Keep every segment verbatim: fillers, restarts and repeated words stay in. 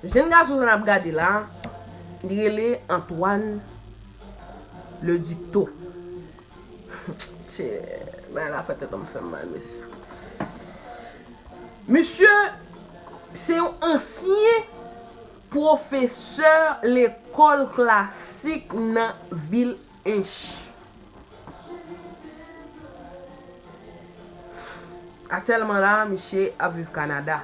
Jenn gason sa n ap gade la, li rele Antoine Le Ducteau. Tchè, bagay la fè tèt an m fè m mal, mesye. Misye se yon ansyen pwofesè lekòl klasik nan vil Ench. Aktyèlman la, misye ap viv Kanada.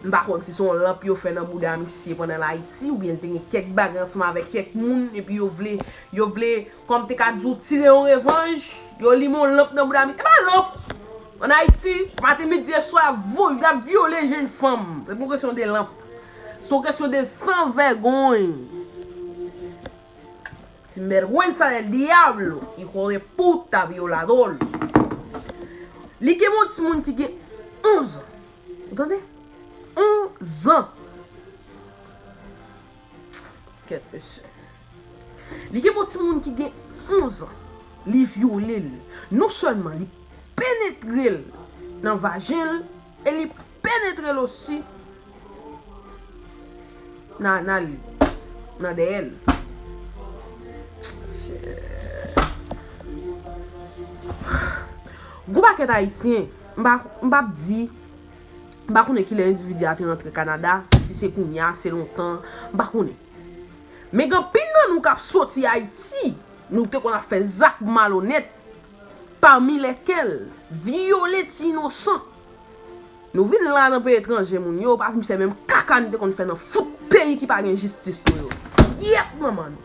M pa konn si se yon lanp yo fè nan bouda misye pandan l Ayiti, oubyen l te gen kèk bagay ansanm avèk kèk moun, epi yo vle, yo vle, kòm te ka di w, tire yon revanj, yo limen yon lanp nan bouda misye. E pa lanp! Ann Ayiti, maten, midi, e swa, vo-, y ap vyole jenn fanm. Se pa yon kesyon de lanp. Se yon kesyon de sanvègòy. Sinvergüenza del diablo, hijo de puta, violador. Li gen yon timoun ki gen onz an. Ou tande? Onz an. Kèt, mesye. Li gen yon timoun ki gen onz an. Li vyole l. Non sèlman li penetre l nan vajen l, e li penetre l osi nan, nan li, nan dèyè l. Gwo pakèt Ayisyen, m pa, m p ap di, m pa konnen kilè endividi a te rantre Kanada, si se kounye a, se lontan, m pa konnen. Men gen anpil nan nou k ap soti Ayiti, nou te konn ap fè zak malonèt, pami lèkèl vyole ti inosan. Nou vin la nan peyi etranje, moun yo pa vin fè menm kaka nou te konn fè nan fout peyi ki pa gen jistis nou yo. Yèt manman nou.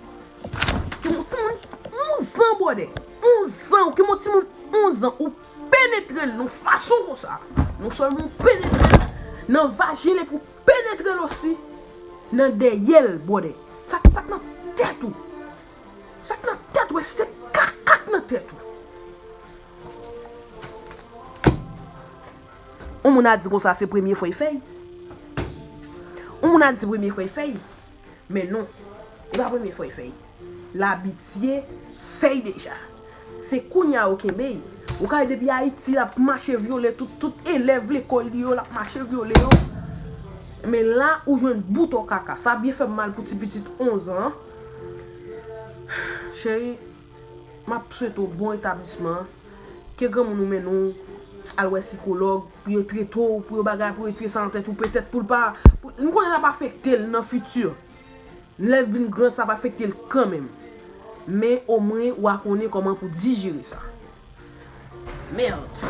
Ki moun timoun onz an, bwòdè. Onz an, ki moun timoun onz an, ou penetre l nan fason konsa. Non sèlman ou penetre l nan vajen l epi ou penetre l osi nan dèyè l, bwòdè. Sa, sa k nan tèt ou? Sa k nan tèt ou, e se kaka k nan tèt ou. Yon moun a di konsa se premye fwa y fè y. Yon moun a di se premye fwa y fè y. Men non, e pa premye fwa y fè y. L abitye fè y deja. Se kounye a yo kenbe y. Ou ka wè depi Ayiti, l ap mache vyole tout, tout elèv lekòl li yo, l ap mache vyole yo. Men la, ou jwenn bout o kaka. Sa byen fè m mal pou ti pitit onz an. Cheri, m ap swete w bon retablisman. Ke granmoun ou mennen w al wè sikològ, pou yo trete w, pou yo bagay, pou yo retire sa nan tèt ou, petèt pou l pa, pou, m konnen l ap afekte l nan fiti. Lè l vin gran, sa ap afekte l kanmenm. Men omwen, w a konnen kòman pou dijere sa. Mèd.